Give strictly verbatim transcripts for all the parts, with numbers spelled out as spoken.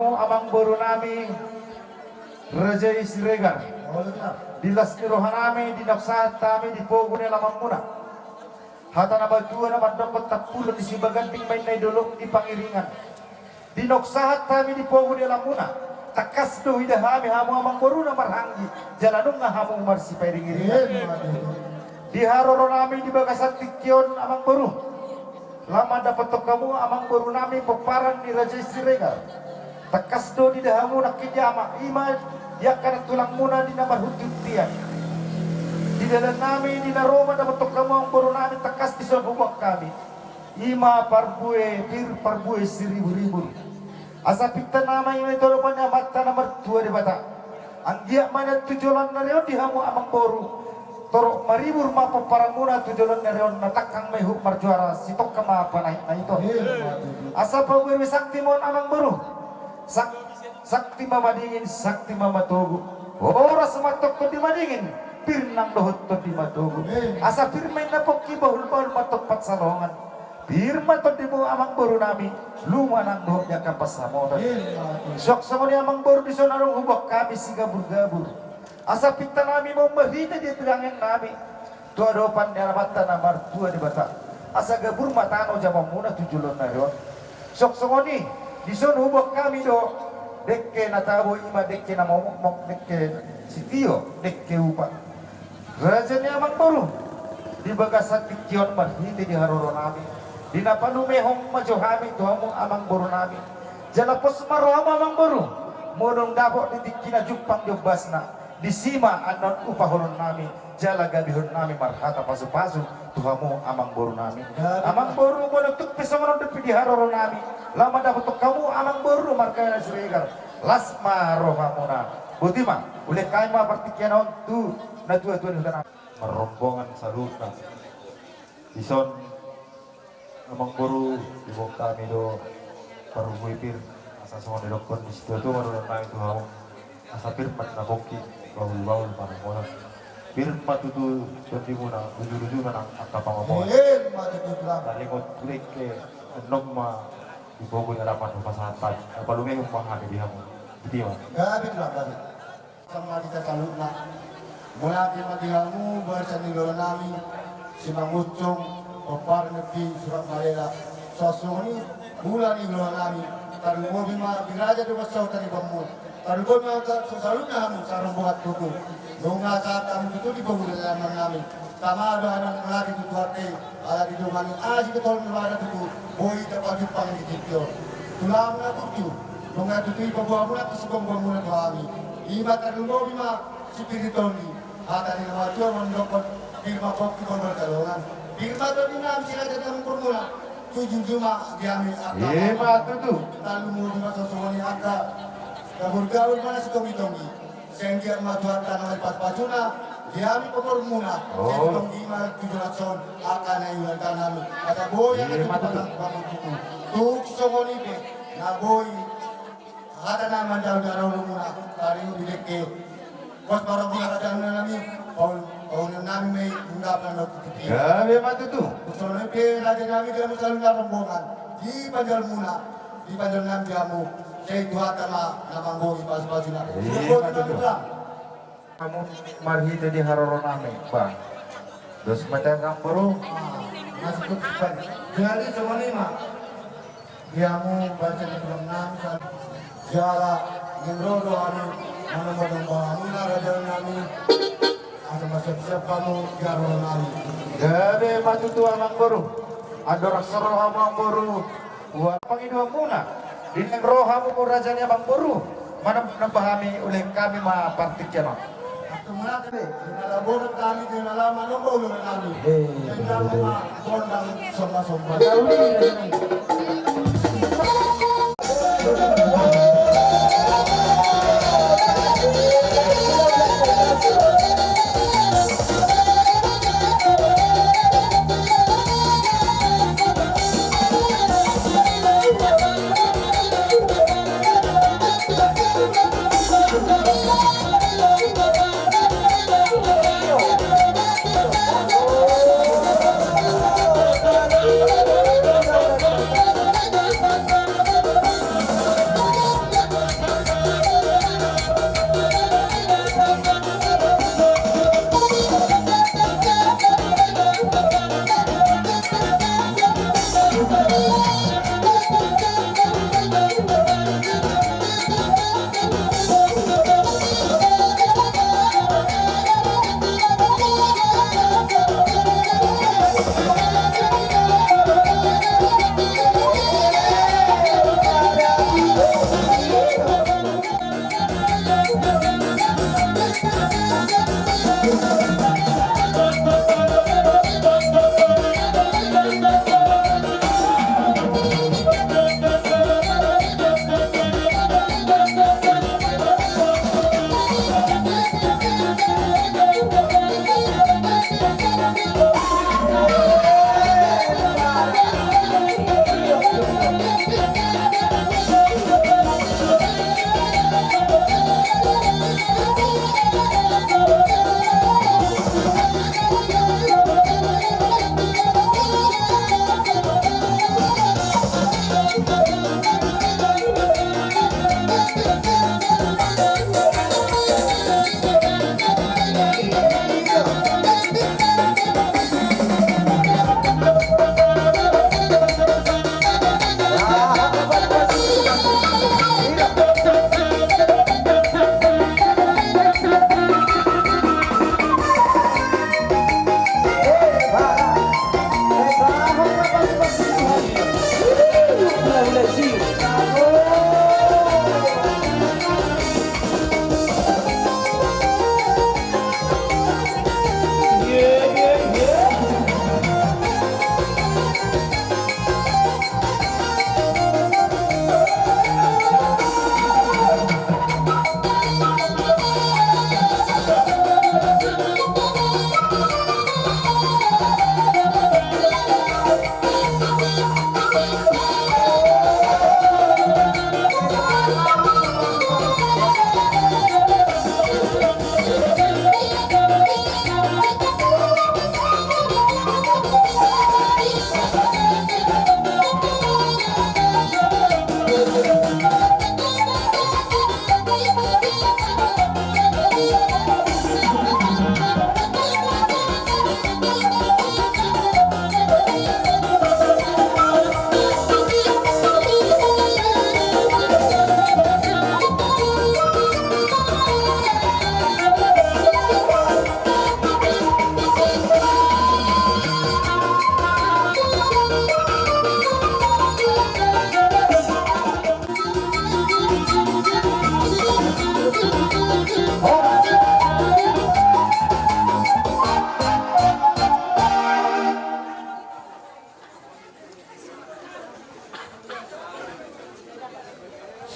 Amangboru nami Raja i Siregar. Di las ni roha nami, di na sahat hami di pogu ni alaman muna. Hata na matua na mandok, tampulon ni Sibaganding ma inna i dolok di Pangiringan. Di na sahat hami di pogu ni alaman muna, tangkas do huida hami hamu amangboruna marhaha, jala nunga hamu marsipairing-iringan. Di haroro nami di bagasan tingki on amangboru, laho mandapothon hamu amangboru nami pomparan ni Raja i Siregar. Tangkas do diida hamu nangkin i ama, i ma di angka nantulang muna di na marhunti-huntian. Di dalan nami di na ro mandapothon hamu amangboru nami, tangkas dison huboan hami. I ma parbue pir, parbue siribur-ribur. Asa pinta nama i ma i tu adopan ni Amanta na martua Debata. Anggiat ma nian tu joloan ni ari on di hamu amangboru, torop maribur ma pomparan muna tu joloan ni ari on, na tangkang ma ihut marjuara, sitongka ma panahit na ito. Asa pabue be sakti ma on amangboru. Sak-, sakti ma madingin, sakti ma matogu. Horas ma antong tondi madingin, pir nang dohot tondi matogu. Asa pir ma inna pongki, bahul-bahul ma antong pansalongan. Pir ma tondimu amangboru nami, luma nang dohot di angka pansamotan. Suang songon i amangboru, dison adong huboan hami sigabur-gabur. Asa pinta nami ma on marhite di angka angin nami tu adopan ni Amanta na martua Debata. Asa gabur ma tano jaman muna tu joloan ni ari on. Suang songon i, dison huboan hami do dengke na tabo, i ma dengke na momokmok, dengke sitio, dengke upa. Raja ni amangboru, di bagasan tingki on marhite di haroro nami, di na palumehon ma jo hami tu hamu amangboru nami. Jala pos ma rohamu amangboru, molo dung dapot di tingki na jumpang di ombasna, disi ma annon upahonon nami, jala gabihon nami marhata pasu-pasu tu hamu amangboru nami. Amangboru, molo tung pe songon on dope di haroro nami, laho mandapothon hamu amangboru marga Siregar, las ma rohamuna. Boti ma, ulehon hami ma partingkian on tu natua-tua ni huta nami. Marrombongan saluhutna. Dison amangboru, diboan hami do parbue pir, asa songon didokkon ni situa-tua ma dohonon nami tu hamu. Asa pir ma na pongki, bahul-bahul ma na horas. Pir ma tutu tondimuna, bujur-bujur ma nang angka pangomoan. Ima tutu tulang. Taringot tu dengke, annon ma di pogu ni alaman hupasahat hami. Na palumehon ma hami di hamu. Boti ma. Gabe tulang, gabe. Sama di saluhutna. Mauliate ma di hamu bangsa ni joloan nami, Simangunsung, Pomparan, Nepi, Surat Malela. Suang songon i, mula ni joloan nami, tarlumobi ma di raja dohot sahuta ni boanmu. Tarlumobi ma saluhutna hamu sarombongan tutu. Nunga sahat hamu tutu di pogu ni alaman nami. Tama do hami mauliate tu Tuhanta i, ala didongani asi dohot holong ni Tuhanta tutu, boi tapajumpang di tingki on. Tulang na burju, nunga tutu dipaboa hamuna tu siboanboanmuna tu hami. Ima tarlumobi ma sipir ni tondi. Hata ni na matua mandokkon, pir ma pongki, bahul-bahul pansalongan. Pir ma tondi nami si raja ni amangborumuna. Jujur ma di hami angka. Ima tutu. Tarlumobi ma suang songon i angka gabur-gabur ma na sitonggi-tonggi. Sai anggiat ma Tuhanta na mangpasupasuna di hami pamoruonmuna. Sai tonggi ma tu joloan on angka na niula ni tangan nami. Asa boi angka tutu. Tung songon i pe na boi hata na manjalo di haroromuna, taringot di dengke. Pos ma rohamuna raja nami, paul-, paulun nami ma i, undap na nau tutupi. Gabe ma tutu. Tung songon i pe raja nami, di hamu saluhutna rombongan, di panjaloonmuna, di panjaloon nami di hamu, sai Tuhanta ma na manggohi pasupasuna. Ima tutu. Hamu marhite di haroro nami, ba. Dos ma tangan boru. Jadi songon i ma. Di hamu bangsa ni tulang nami, jala naeng ro do hami manomba-nomba hamuna raja nami. Asa marsiap-siap hamu di haroro nami. Gabe ma tutu amangboru. Andorang so ro hamu amangboru, buat pangidoanmuna. Di naeng ro hamu raja ni amangboru, manomba-nomba hami, ulehon hami ma partingkian on.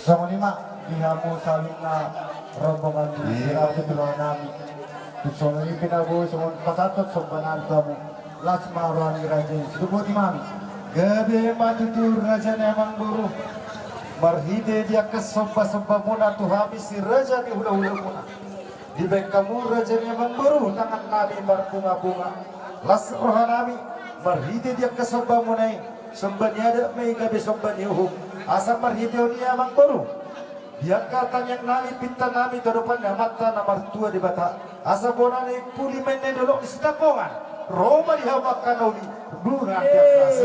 Songon i ma di hamu sahali na rombongan ni, iya, si raja tu roha nami. Tung songon i pe na boi songon pasahathon somba nami tu hamu. Las ma roha ni raja i, songon i ma. Gabe ma tutu raja ni amangboru. Marhite di angka somba-somba muna tu hami si raja ni hula-hula muna. Dibahen hamu raja ni amangboru tangan nami marbunga-bunga. Las roha nami, marhite di angka somba muna i, somba ni adat ma i gabe somba ni uhum. Asa marhite on i amangboru, di angka tangiang nami, pinta nami tu adopan ni Amanta na martua Debata, asa bona na i puli ma i na i dolok ni Sitangkongan. Ro ma di hamu angka na uli, bunga di atas.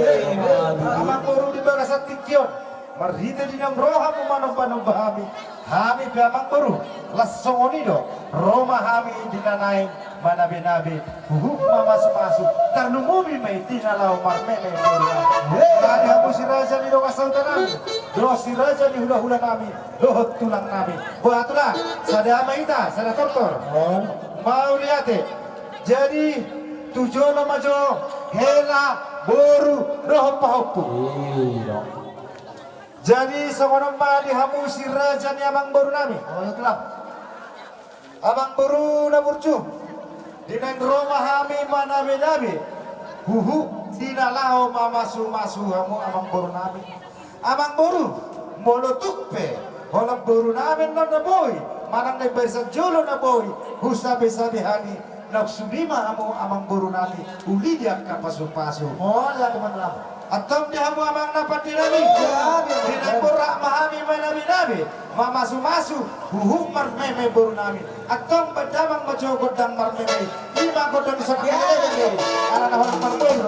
Amangboru di bagasan tingki on, marhite di naung ro hamu manomba-nomba hami, hami pe amangboru, las songon i do, ro ma hami di na naeng manabe-nabe, huhut mamasu-masu, tarlumobi ma i di na laho marmeme boru nami. Di hamu si raja ni dongan sahuta nami, dohot si raja ni hula-hula nami, dohot tulang nami. Boha tulang, sada ma hita, sada tortor. Mauliate. Jadi, tu jolo ma jo hela, boru, dohot pahompu. Iya. Jadi songon on ma di hamu si raja ni amangboru nami. Olo tulang. Amangboru na burju, di naeng ro ma hami manabe-nabe, huhut di na laho mamasu-masu hamu amangboru nami. Amangboru, molo tung pe holan boru nami annon na boi, manang na i barisan jolo na boi husabe-sabean i, naung sude ma hamu amangboru nami uli di angka pasu-pasu. Mauliate ma tulang. Antong di hamu amang na pande nami, di naeng borhat ma hami manabe-nabe, mamasu-masu, huhut marmeme boru nami. Antong bahen damang ma jo gondang marmeme i. Ima gondang di sana. Ala na holan marmeme.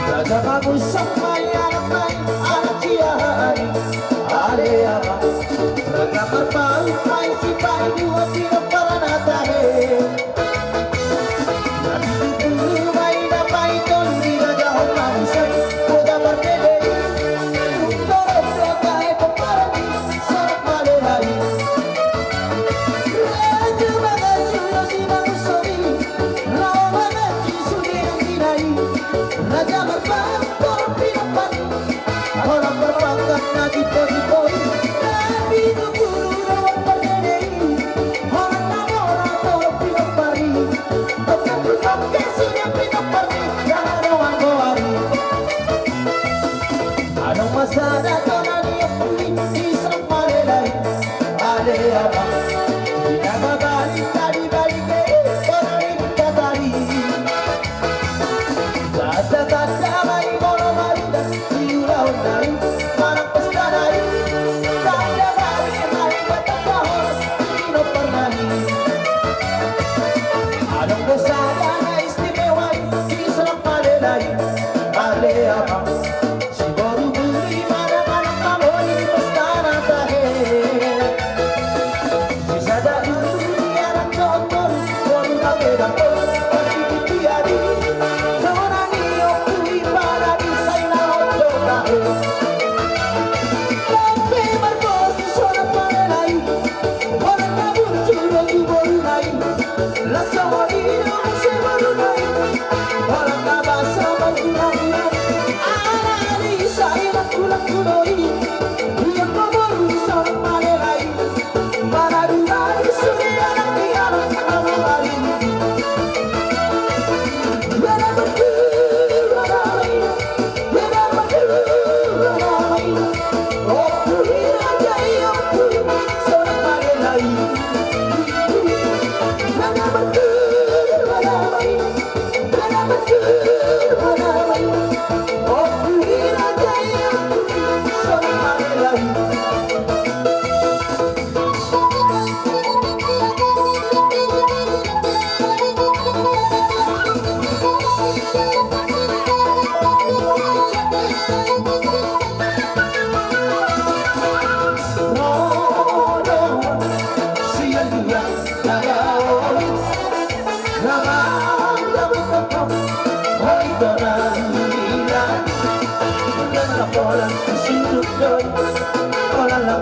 Raja mamusang ma i anak nai, anak siahari. Ale ama, raja marpaung ma i sipahi dua pinompar na tahe. Raja tutu ma i na paitolu di raja on mamusang, boda mardede i. Torop do tahe pomparan i, sahat ma lehai. Raja mangajulosi mamusomi, laho mangaji sude nang dinai. Raja marpangkat pinompar i, holan marpangkat na jipojipoi. Tapi tu pulu do mardede i, holan na mora do pinompar i. Tongtong dipake sude pinompar i, na adong goar i. Adong ma sada tona ni ompu i, di Srang Malelai. Ale ama, di na mabalik tadi balik i, tona ni Mintatari. Tanda-tanda ma i molo marida, di ulaon nai, manang pesta nai.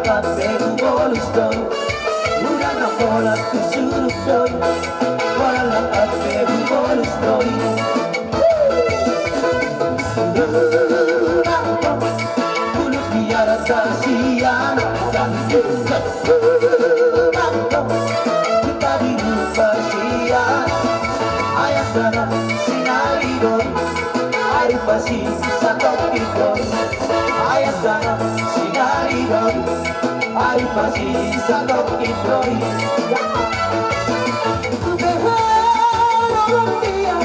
Ampe hubolus do i, unang na holan husuruk do i, holan ampe hubolus do i. Unang do, hulut biar tasian, dan unang do, unang do, tadi rupa sian, ayat dana sinari do i, arupa si satongkin do i. Ayat dana sinari do i, arupa si satongkin do i. Beha, rohon dia,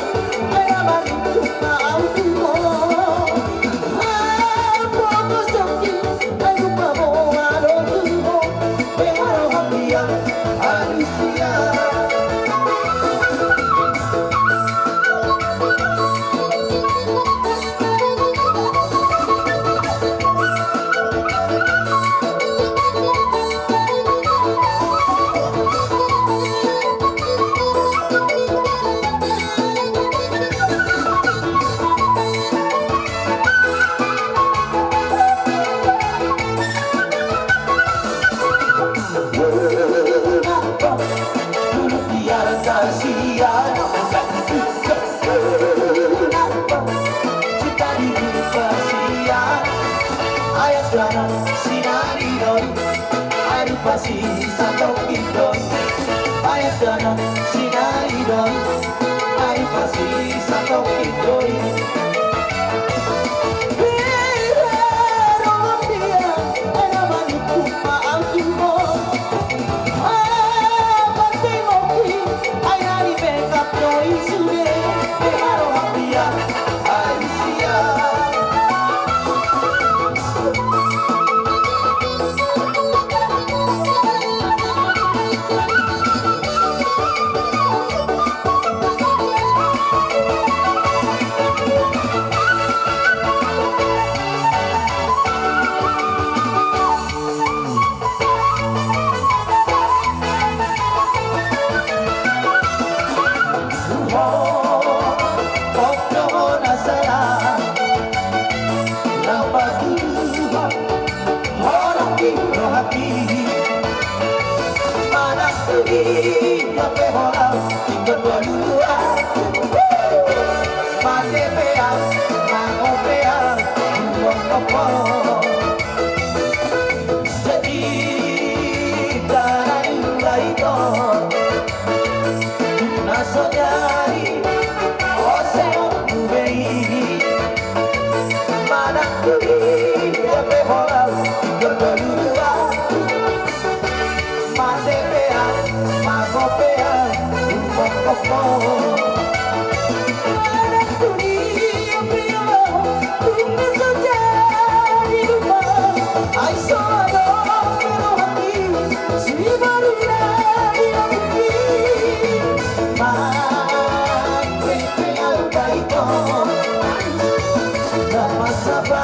beha, bani, na au tumo. Ah, pokok soki, ai rupa mo, alo tumo. Beha, rohon dia, alusia. Ayat dana sinari do i, arupa si satongkin do i. Ayat dana sinari do i, arupa si satongkin do i. Beha, rohon dia, beha, bani, na au tumo. Jadi dana ni ulai do, na so jadi, ose on tu be i. Manang tu dia pe holan, berdoa. Mate pe au, mago pe au, umur kopo. Manang tu dia pe holan, tung na so jadi lupa. Ai so adong be rohangki, si baru na di rohangki. Mate pe au baito, na masa ba.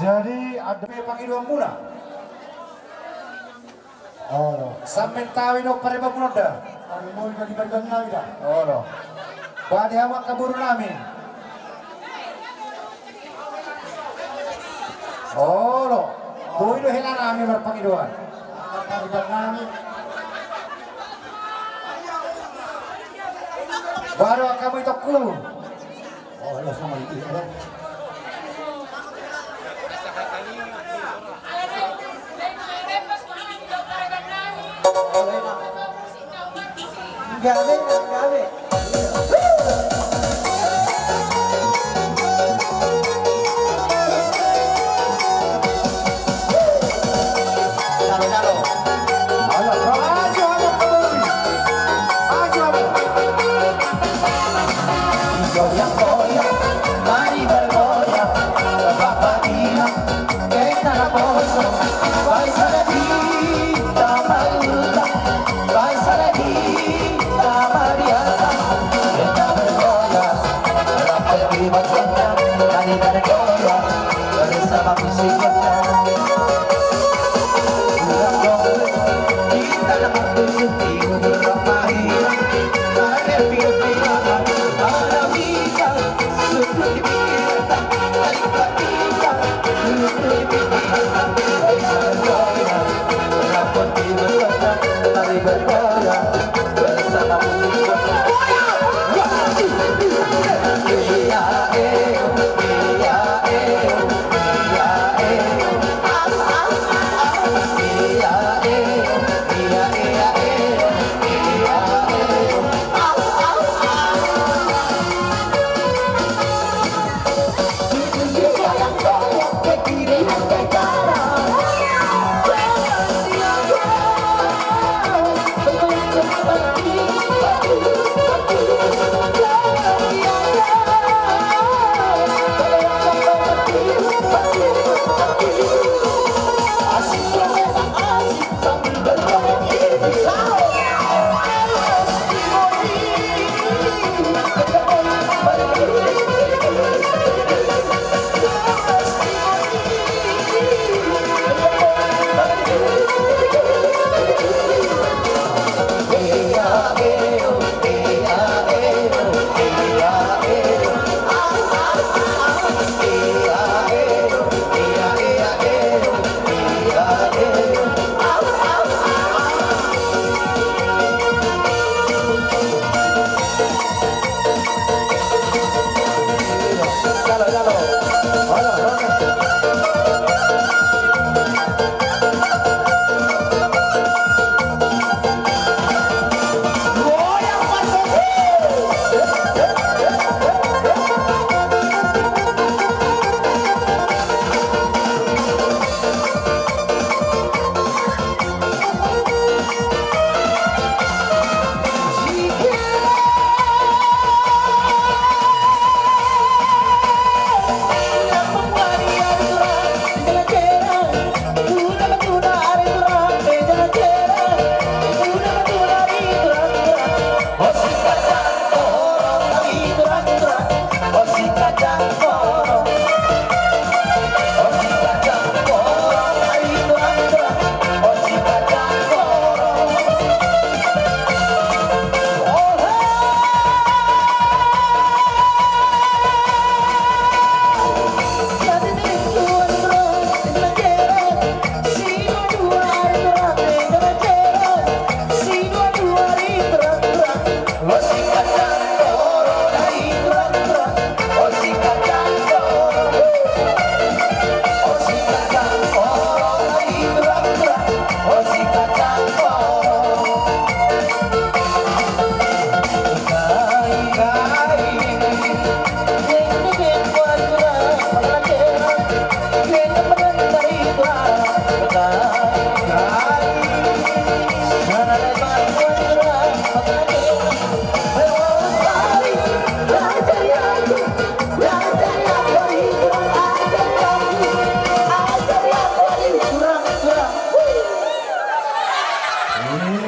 Jadi, adong pe pangidoanmuna? Olo. Sampe tawi do pareban muna da. Pareban muna di pareban nami da. Olo. Bade hamu angka boru nami. Olo. Boi do hela nami marpangidoan. Pareban nami. Baru kamu itu ku. Oh, lo sama itu, ya. Gabe, gabe. Jalo, jalo. Ayo, ayo, ayo, ayo. Goyang, goyang, mari bergoyang. Bapak Ibu, kita kosong. Baik saja kita malu. Baik saja kita meriah. Kita bergoyang. Rapat di bergoyang. Mari bergoyang. Bersama musik kita.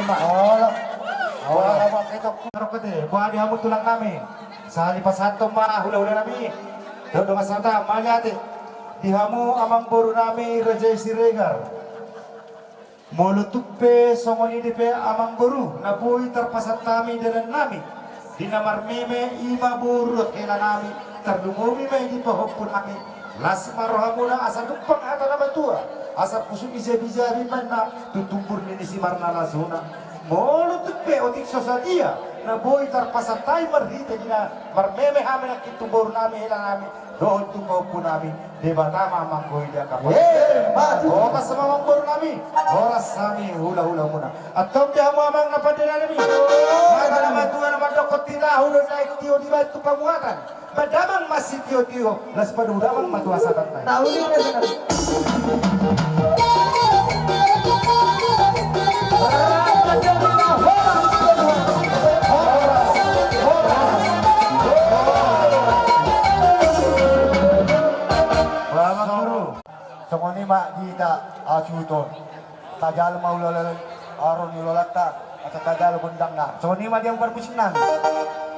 Ima, olo. Olo. Boha di hamu tulang nami. Sahali pasahathon ma hulahula nami. Dohot dongan sahuta, mauliate. Di hamu amangboru nami Raja Siregar. Molo tung pe songon i dope amangboru na boi tarpasahat hami dalan nami, di na marmeme i ma boru dohot hela nami, tarlumobi ma i di pahompu nami. Las ma rohamuna asa tumpang hata na matua, asa pusuk i jabijabi ma inna, tu tumbur ni simarna lasuna. Molo tung pe otik so sadia Na boi tarpasahat hami marhite di na marmeme hami nangkin tu boru nami, hela nami, dohot tu pahompu nami, Debata ma manggohi di angka pahompu. Eh, maju. Horas ma amang boru nami, horas hami hulahula muna. Antong di hamu amang na pande nami. Mata na matua na mandokkon titah, ulaon na naeng tio dibahen tu pamuatan. Ba damang ma sitiotio, laos padu damang ma tu hasahatan nai. Tahu ni, Mas. Selamat, Guru. Songon i ma di hita hasuhuton. Tajalo ma ulaon, ro ni ulaonta, asa tajalo gondangna. Songon i ma di hamu parmusik nami.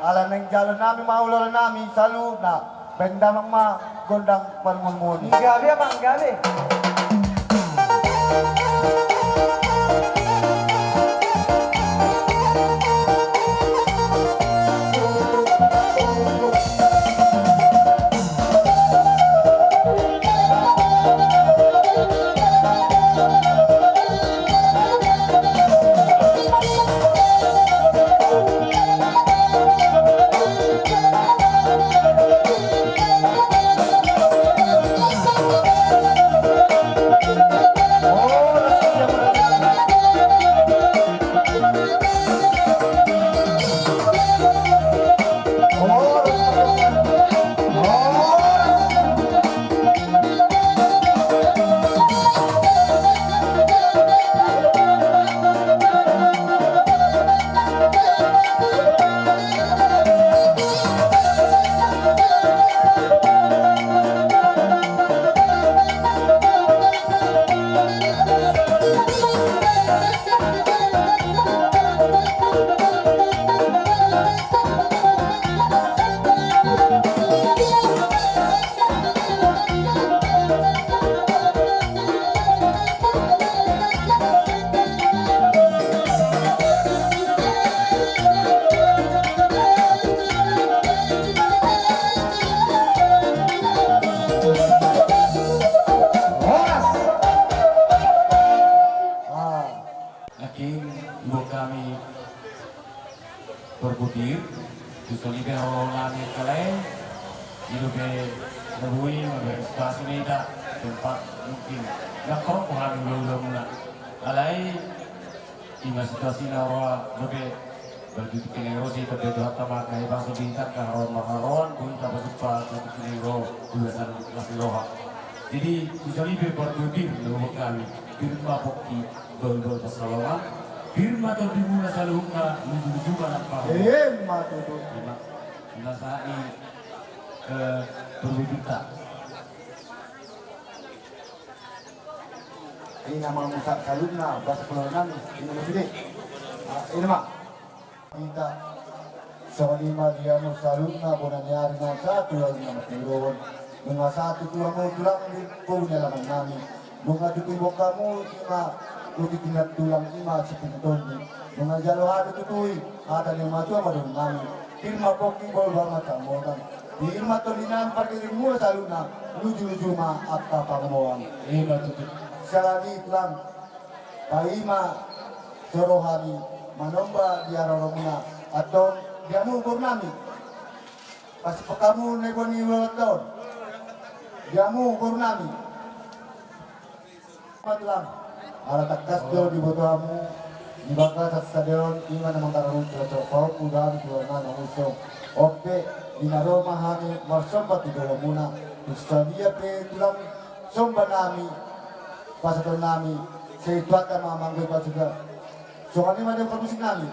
Ala naeng jalo nami ma ulaon nami saluhutna. Bahen damang ma gondang parmulmul i. Gabe, amang, gabe. Nangkin diboan hami parbodir, tu songon i pe haroronami, alai i dope na boi mamerespasi ma hita tempat mungkin. Nangkorong hami ulaula muna. Alai i ma situasi na roa dope, berarti tu kinai ro si tapi tu hatta maka hebat so di hita ka haroan ma haroan, boi tapasuppa satu kinai ro ulasan las ni roha. Jadi tu songon i pe parbodir na diboan hami, pir ma pongki, bahulbahul pansalongan, pir ma tondimuna saluhutna, lujuluju ma nang pahompu. Ima tutu. Ima. Ima sahat ni, eh, parbodirta. Ima ma muse saluhutna, bahasa keluarga nami, ima ma sude. Ah, ima. Hita songon i ma di hamu saluhutna bona ni ari na sahat tu ari na martigorahon. Nunga sahat tutu hamu tulang di pogu ni alaman nami. Nunga tutu diboan hamu ima uti tinat tulang ima sipintondi. Nunga jalo hami tutu i hata ni matua madung nami. Pir ma pongki, bahulbahul ma pansalongan. Pir ma tondi nami pargeleng muna saluhutna. Lujuluju ma angka pangomoan. Ima tutu. Siala ni i tulang. Paima so ro hami manomba di haroromuna, antong di hamu boru nami. Pasupok hamu na iboan ni ulaonta on. Di hamu boru nami. Matulang. Ala tangkas do diboto hamu di bagasan sadari on, ima na mangkarohon surat-surat pahompu dohot tu hami tu ulaonta na muse on. On pe di na ro ma hami marsomba tu jolomuna. Tu sadia pe tulang somba nami, pasahaton nami, sai Tuhanta ma manggohi pasupasu. Songon i ma di parmusik nami.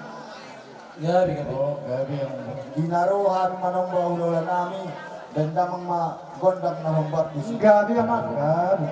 Gabe, gabe. Oh, gabe, amang. Di na ro hami manomba ulaula nami, bahen damang ma gondang na hombar di si. Gabe, amang, gabe.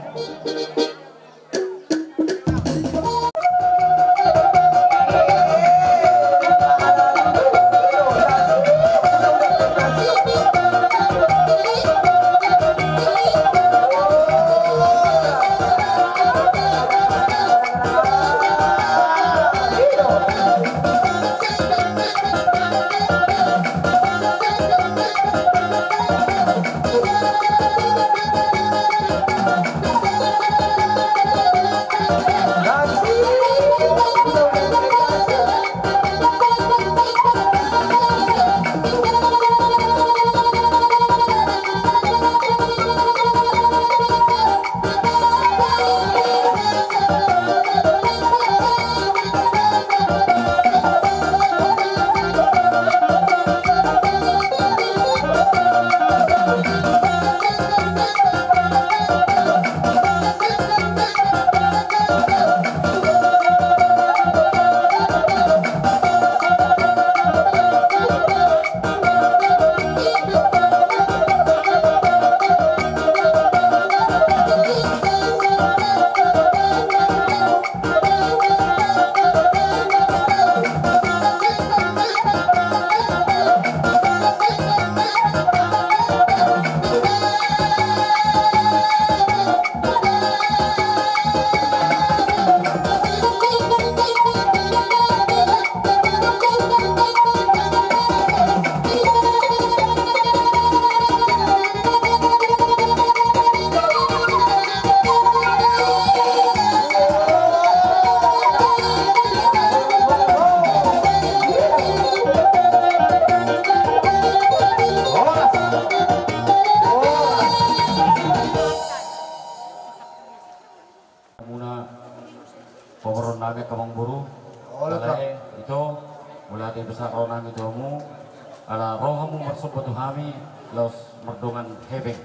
Ala ro hamu marsomba tu hami, laos mardongan hepeng.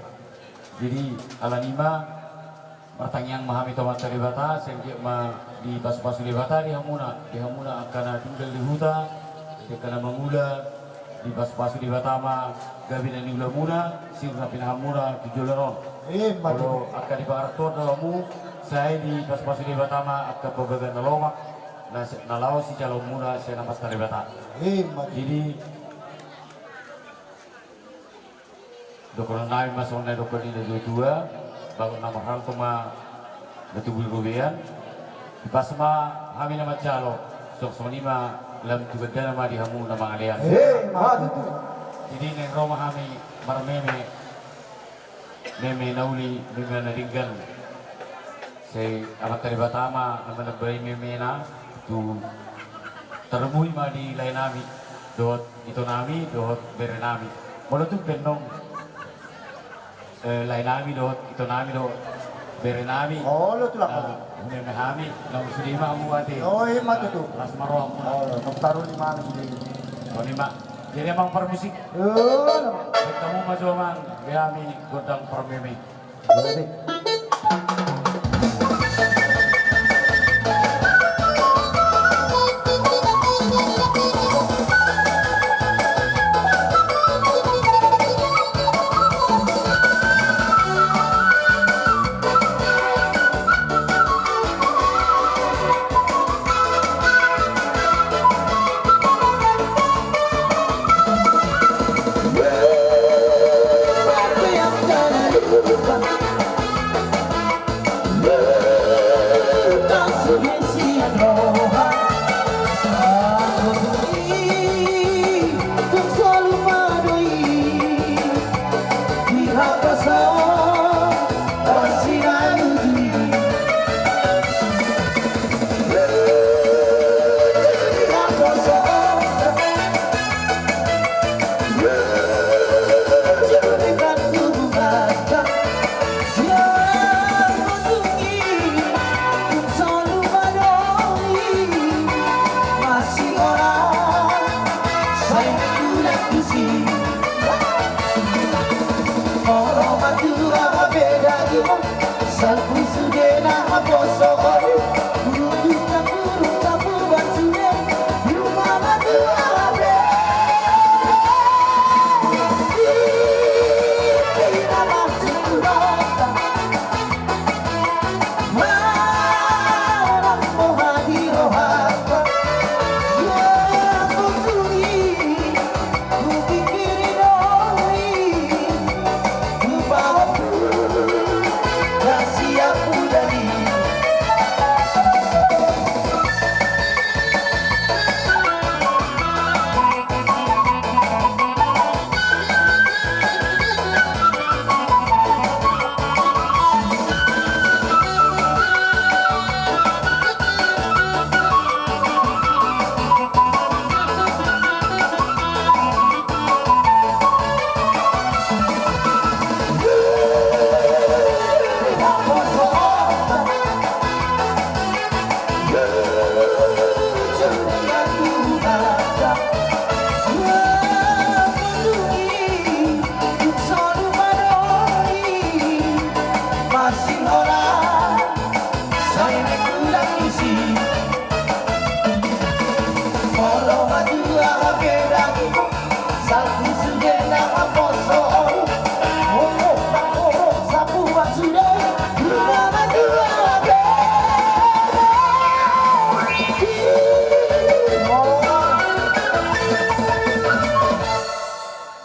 Jadi, ala ni i ma, martangiang ma hami tu Amanta Debata, sai anggiat ma dipasupasu Debata di hamuna, di hamuna angka na tinggal di huta, di angka na mangula, dipasupasu Debata ma gabe na niulamuna, sirna pinahanmuna tu joloan on. Ima tutu. Molo angka di pangarantoan do hamu, sai dipasupasu Debata ma angka parbagason na lomak, na, na laho sijaloonmuna sian Amanta Debata. Ima tutu. Jadi, dohonon nami ma songon na nidok ni natuatua, bagot na marhalto ma na tubu di robean, dipas ma hami na manjalo, songon i ma lam tu gandana ma di hamu na mangalean. Ima tutu. Jadi naeng ro ma hami marmeme, meme na uli, meme na denggan. Sai Amanta Debata ma na manambai memena tu tarlumobi ma di laenami dohot itonami dohot berenami. Molo tung pe annon, eh, laenami dohot itonami dohot berenami. Olo, tulang. Ah, meme hami, naung sude ma hamu ate. Oh, ima tutu. Las ma rohamu. Olo, nunga taruli ma hami sude. Songon i ma. Jadi amang parmusik. Olo. Baen hamu ma jo amang, di hami gondang parmeme.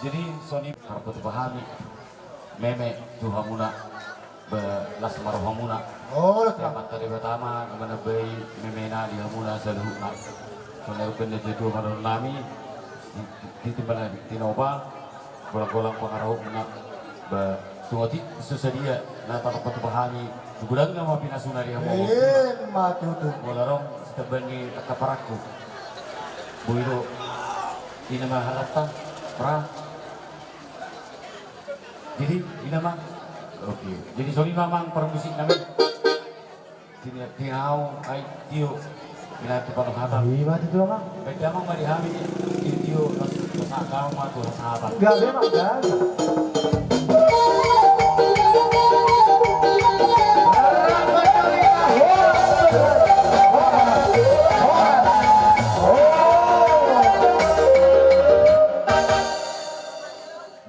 Jadi songon i ma, tarpatupa hami meme tu hamuna, ba las ma rohamuna. Olo, tulang. Amanta Debata ma na manambai memena di hamuna saluhutna. Songon na nidok ni natuatua ma dohonon nami, di, di, di timbal na tinopa, golang-golang pangarahutna, ba tung otik so sadia na tarpatupa hami, godang ma pinasuna di hamu. Ima tutu. Molo adong sitambahan ni angka parangku, boi do, i nama halakta, pra. Jadi, i nama. Oke. Jadi songon i ma amang parmusik nami. Tini, tini au, ai, tio. Ina tu pano hata. Ima tutu, amang. Baen damang ma di hami, tio, tio, las, las Gabe ma gabe.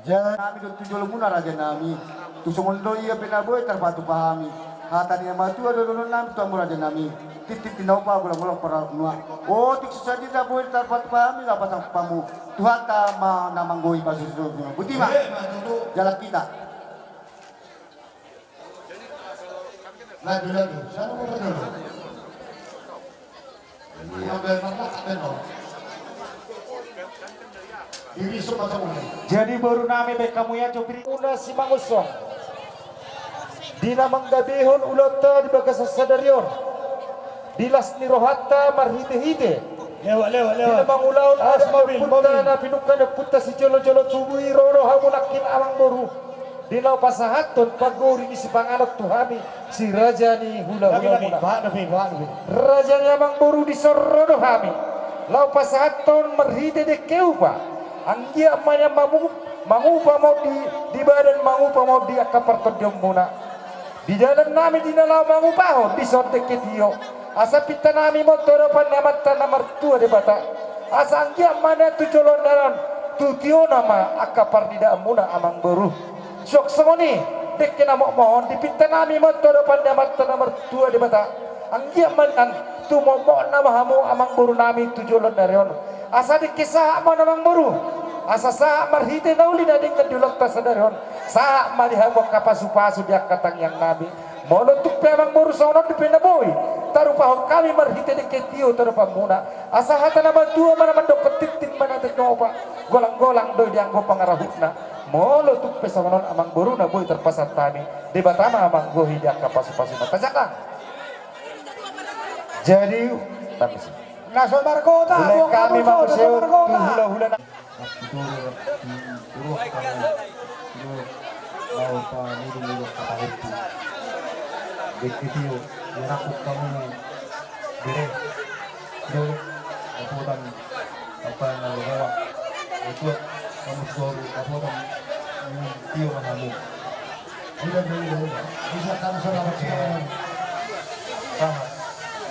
Jadi nami do tu jolomuna raja nami. Tu songon do ia pe na boi tarpatupa hami. Hata ni na matua do dohonon nami tu hamu raja nami. Titip di na upa golanggolang parahutna. Otik so sadia na boi tarpatupa hami na pasahat hamu. Tuhanta ma na manggohi pasupasu. Botima. Jalan kita. Laju, laju. Sana mau berdoa. Jadi boru nami, baen hamu ia jopiri. Muna Simangunsong. Di na manggabehon ulaonta di bagasan sadari on. Di las ni rohanta marhitehite. Lewat, lewat, lewat. Di na mangulahon adat ni ompunta na pinungka ni ompunta sijolojolo tubu i, ro do hamu nangkin amangboru. Di na hupasahathon panggohi ni sipanganon tu hami, si raja ni hulahula muna. Raja ni amangboru, dison ro do hami. Laho pasahathon marhite dengke upa. Anggiat ma nian mangupa ma on di, di badan, mangupa ma on di angka partondionmuna. Di dalan nami di na laho mangupahon dison dengke tio. Asa pinta nami ma on tu adopan ni Amanta na martua Debata. Asa anggiat ma nian tu joloan ni ari on tu tiona ma angka parnidaanmuna amangboru. Suang songon i, dengke na mokmok on dipinta nami ma on tu adopan ni Amanta na martua Debata. Anggiat ma nian tumomok nama hamu amangboru nami tu joloan ni ari on. Asa dengke sahat ma on amangboru. Asa sahat marhite na uli na denggan di ulaonta sadari on. Sahat ma di hamu angka pasupasu di angka tangiang nami. Molo tung pe amangboru songon on dope na boi tarupahon hami marhite dengke tio tu adopanmuna. Asa hata na matua ma na mandok, tintin ma na tinopa, golanggolang do i dianggo pangarahutna. Molo tung pe songon on amangboru na boi tarpasahat hami, Debata ma manggohi di angka pasupasuna. Tajakan. Jadi, na so margota, mulai hami mangusehon tu hulahula na. Rapitoro, rapitoro, rapitoro, lao pamudumudu hata hurti. Dengke tio, dirangkup hamu bere, do, dapotan, apa na logoa, dapotan, hamu soru, dapotan, tio ma hamu. Ida, ida, ida. Bisa kan saudara sekalian. Sahat.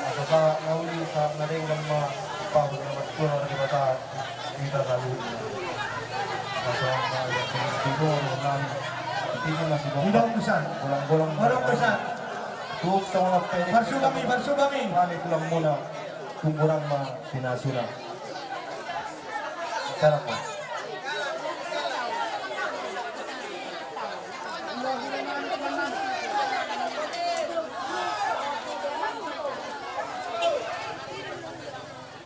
Asa sahat na uli, sahat na denggan ma pahu na martua na Debata. Kita salut. Asa na ida, ida, ida, ida. Artinya masih bongkar. Ida, bisa. Bolang-bolang. Ida, bisa. Tuk sama na pede. Barsubami, barsubami. Mane tulangmuna. Tumburang ma pinasuna. Salam ma.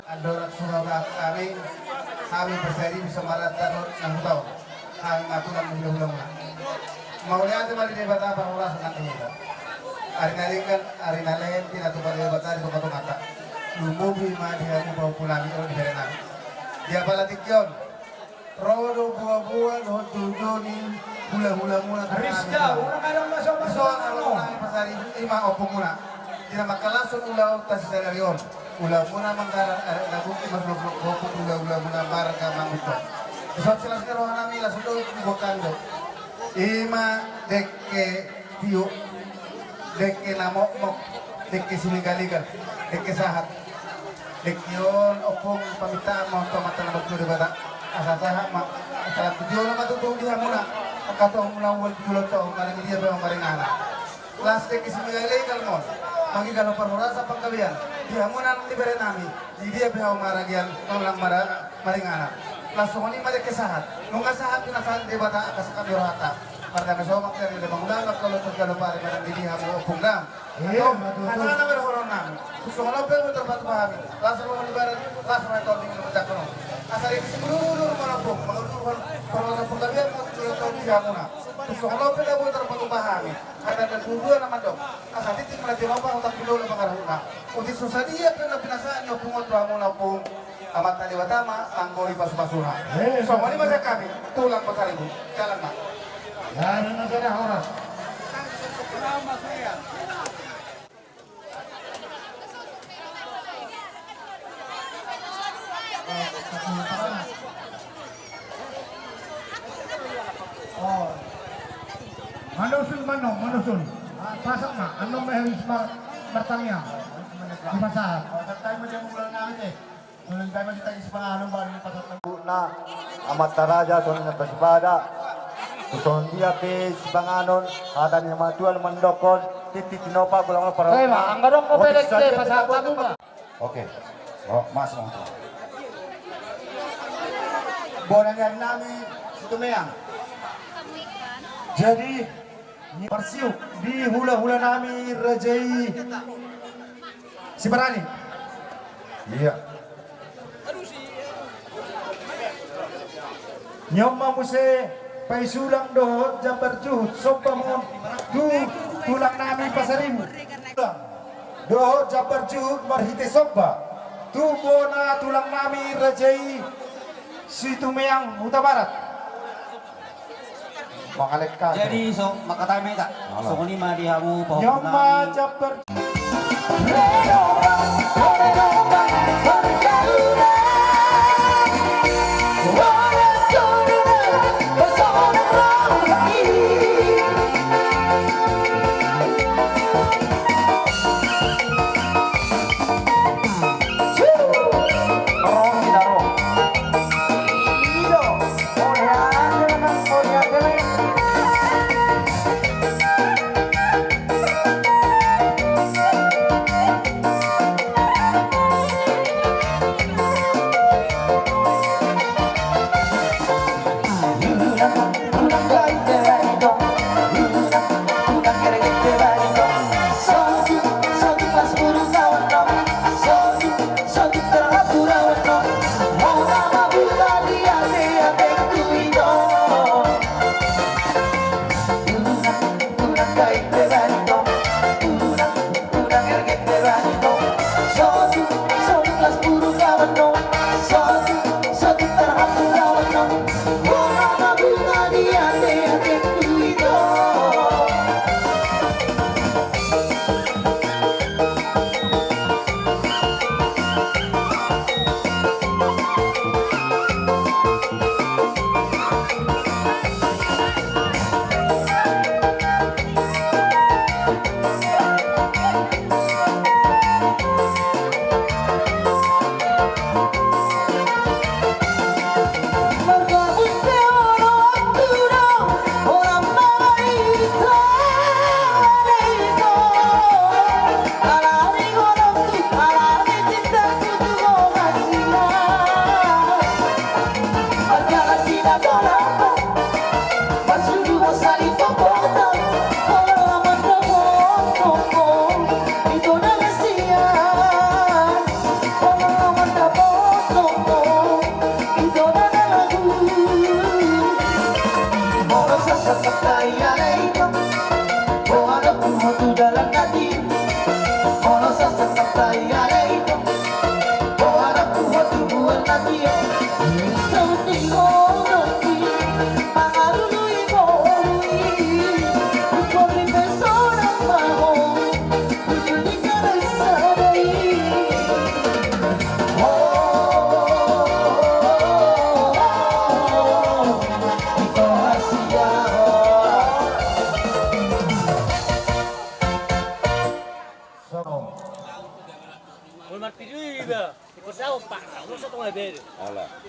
Andorang sudah kami, kami berseri bisa marata na hutau. Hami ma tulang ni hulahula muna. Mauliate ma di Debata parhorasan nang di hita. Ari na denggan, ari na lehon, pinatupa Debata di tongatonganta. Lumobi ma di hamu pahompu nami, ro di bere nami. Di apala tingki on. Ro do boaboa dohot joujou ni hulahula muna. Rizka, unang adong na sombong. Ison, alo nami pasari ima ompung muna. Di na mangkalashon ulaonta sisadari on. Ulaonmuna manggarar adat na bungki marlok-lok hoput ulaonmuna marga Mangunton. Dison silas ni roha nami laos do diboan do. Ima dengke tio, dengke na mokmok, dengke silegal-legal, dengke sahat. Dengke on ompung pamintaan ma on tu Amanta na martua Debata. Asa sahat ma, asa tu jolo ma tutu di hamuna. Angka tohumuna ual tu jolo tohum, manang di dia pe hamu maringanan. Las dengke silegal-legal ma on. Mangigal parhorasan panggabean. Di hamu nang di bere nami. Di dia pe hamu maragian, manang mara-, maringanan. Las songon i ma dengke sahat. Nunga sahat pinasahat Debata angka sangkap ni rohanta. Mardame somak dari Mangudanak, kalo terjalo pari manang di dia hamu ompung dam. Iya, betul. Hata na berhoron nami. Songon on pe tarpatupa hami. Las roha ni badan, las roha ni tondi na manjangkon on. Asa dengke simudur-udur ma on ompung, mangudur roha ni panggabean, mangudur roha ni tondi hamuna. Songon on pe na boi tarpatupa hami. Hata na tutu na mandok. Asa tintin ma na tinopa, otik ma na pangarahutna. Otik so sadia pe na pinasahat ni ompung on tu hamuna ompung. Amanta Debata ma manggohi pasupasuna. Eh, songon i ma sian hami, tulang Pasaribu. Jalan ma. Jalan ma, jalan, horas. Oh. Manusun, manu-, manusun. Ah, pasahat ma, annon ma habis mar-, martangiang. Dipasahat. Oh, santai ma dia mula nami te. Songon dia ma ditagi sipanganon baru dipasahat. Na, amanta raja, songon na tasipada. Songon dia pe sipanganon, hata ni natuatua mandokkon, titi tinopa, gula gula parau. Oke, ma, anggo adong pe, pasahat hamu ma. Oke. Oh, mas, mas. Bona ni ari nami, Situmeang. Jadi, parsiuk di hulahula nami raja i Sibarani. Iya. Nion ma muse paisulang dohot jambar juhut somba ma on tu tulang nami Pasaribu. Dohot jambar juhut marhite somba tu bona tulang nami raja i Situmeang Hutabarat. Jadi, so, mangkatai ma hita. Songon i ma di hamu pahompu nami.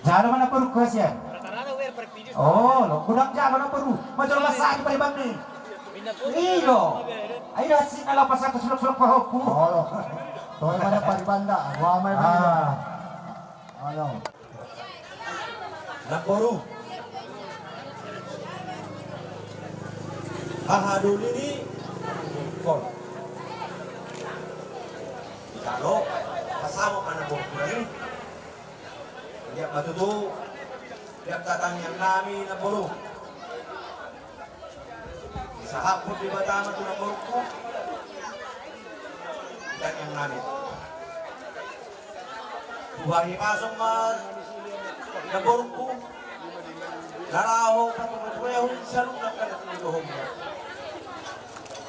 Jalo ma namborungku, sian. Oh, lo, godang jalo namboru. Majolo masadi pariban ni. Iyo. Ai do asina lapas satu sulok-sulok pahompu. Oh, lo. Toe ma na pariban da. Wah, main. Ah. Ayo. Namboru. Aha doli ni. Kol. Jalo. Pasamok ma namboru kurang i. Lihat ma tutu. Lihat tangiang nami namboru. Sahat pun Debata ma tu namborungku. Tangiang nami. Tuhan i pasong ma namborungku. Na laho patupaturehon saluhut na kada tu dohonmu.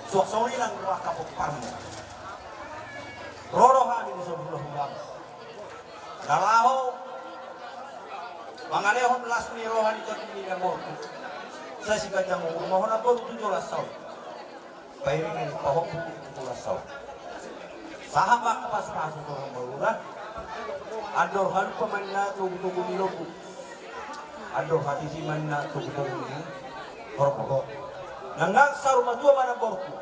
Suang songon i nang roha kapomparmu. Ro do hami di son hulahulamu. Na laho mangalehon las ni roha di tondi ni namborungku. Sai siganjang umur ma ho namboru tu jolo saut. Pairingi pahompu tu jolo saut. Sahat ma angka pasupasu tu hambaruan. Andor halumpang ma ninna togutogu ni lombu. Andor hatiti ma ninna togutogu ni horbo. Nang nang saur matua ma namborungku.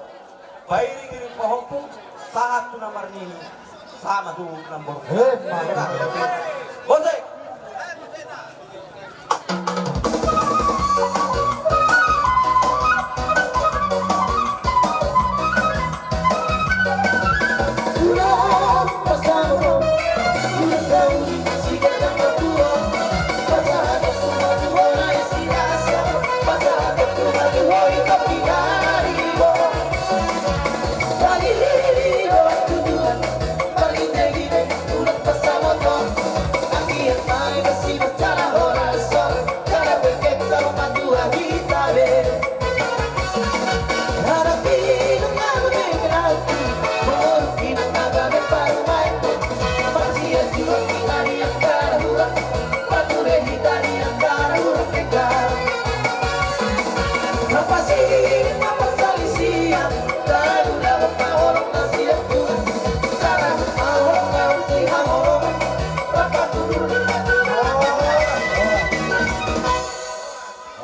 Pairingiring pahompu, sahat tu na marnini, sahat ma tu namborungku. Eh, mantap. Bose.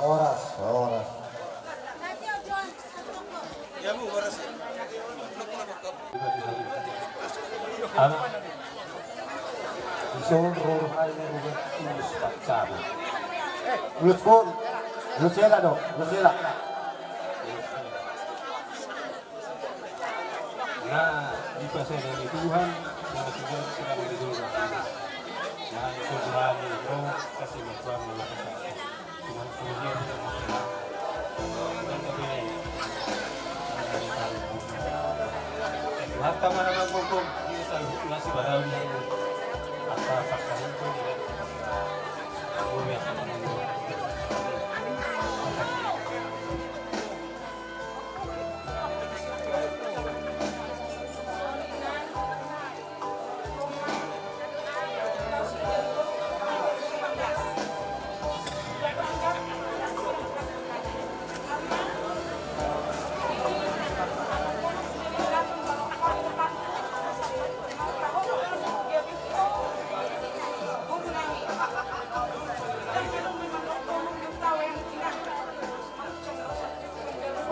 Horas, horas. Anak. Ison roruhai ni rubat tulus paccabu. Ulut pun. Ulut sela do. Ulut sela. Nah, di pasal dari Tuhan, yang sudah sedang di dalam. Nah, itu Tuhan itu kasih bantuan.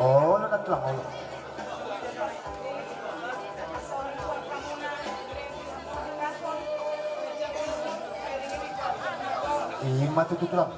Oh, lu nak tulang, oh. Ima tutu tulang.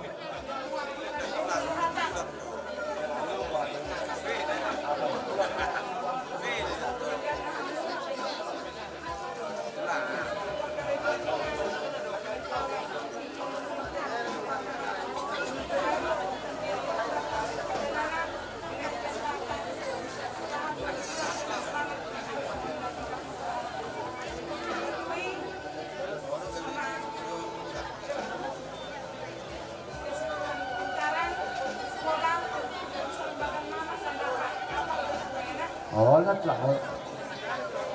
Oh, na telah. Oh.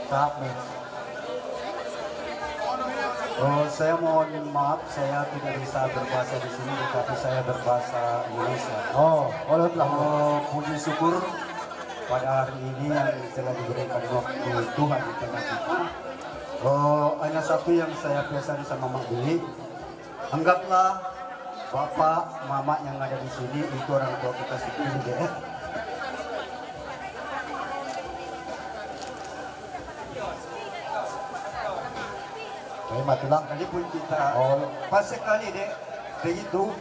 Saat ni. Oh, saya mohon maaf, saya tidak bisa berbahasa di sini, tetapi saya berbahasa Indonesia. Oh, oh, telah. Oh, puji syukur pada hari ini yang telah diberikan waktu Tuhan di tengah kita. Oh, hanya satu yang saya pesan sama Mak Bili. Anggaplah bapak, mama yang ada di sini itu orang tua kita sendiri, deh. Jadi, mati lah. Jadi pun kita, oh, pas sekali, deh, begitu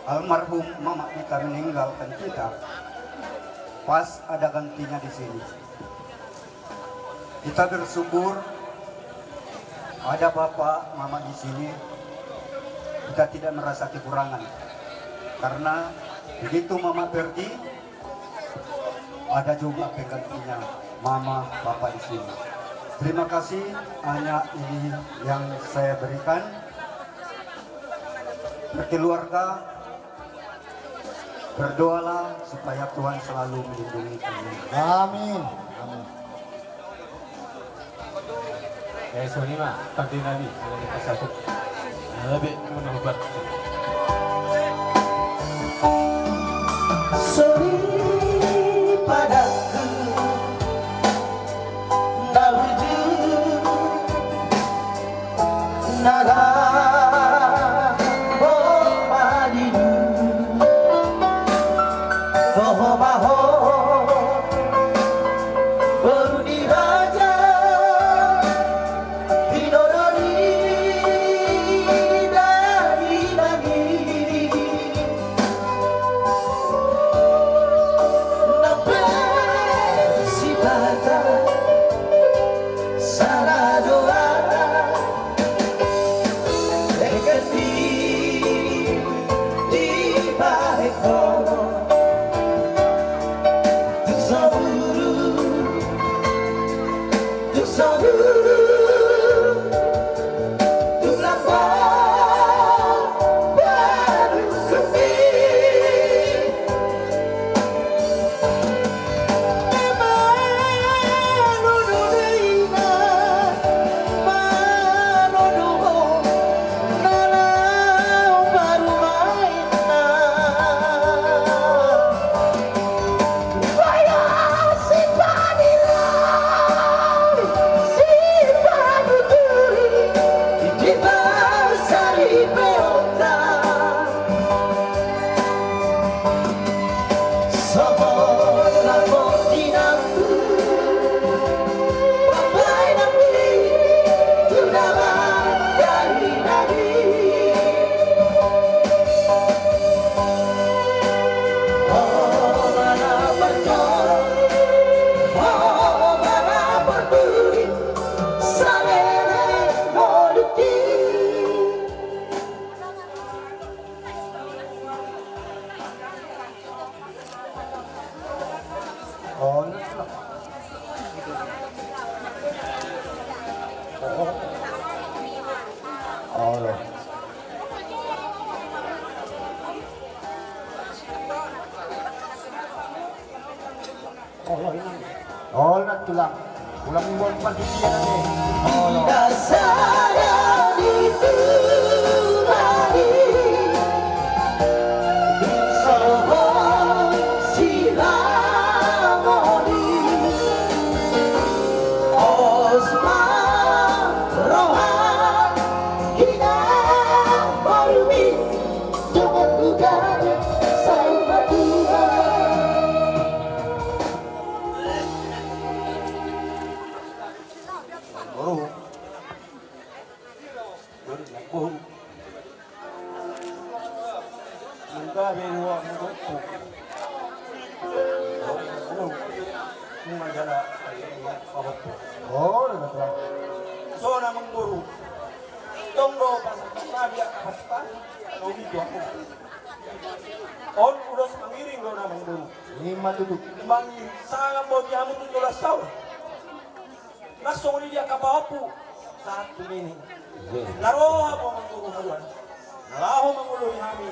almarhum mama kita meninggalkan kita, pas ada gantinya di sini. Kita bersyukur ada bapak, mama di sini. Kita tidak merasa kekurangan. Karena begitu mama pergi, ada juga penggantinya mama, papa di sini. Terima kasih, hanya ini yang saya berikan. Berkeluarga, berdoalah supaya Tuhan selalu melindungi kalian. Amin. Amin. Eh, songon i ma, pande nami, ala ni pasaput. Abe, muna hubat. Olo, tulang. Ulang buat parsucian ane. Olo. Dasara di Tuhan i, di sohot siramoni. Os ma roha hina parmi, jangan lupa sama Tuhan. Boru. Boru, boru. Manggabe roha ni pahompu. Boru. Manggabe roha ni pahompu. Oh, iya, iya. So na, amangboru. Tong do pasahat na biak apa sih, Pak? Kau gitu aku. On ulos mangiring do na, amangboru. Ima tutu. Mangiring sangap boti hamu tu jolo saur. Langsung di dia kapal apu. Satu ini. Iya. Na ro hamu, amangboru, haduan. Na laho mangoloi hami.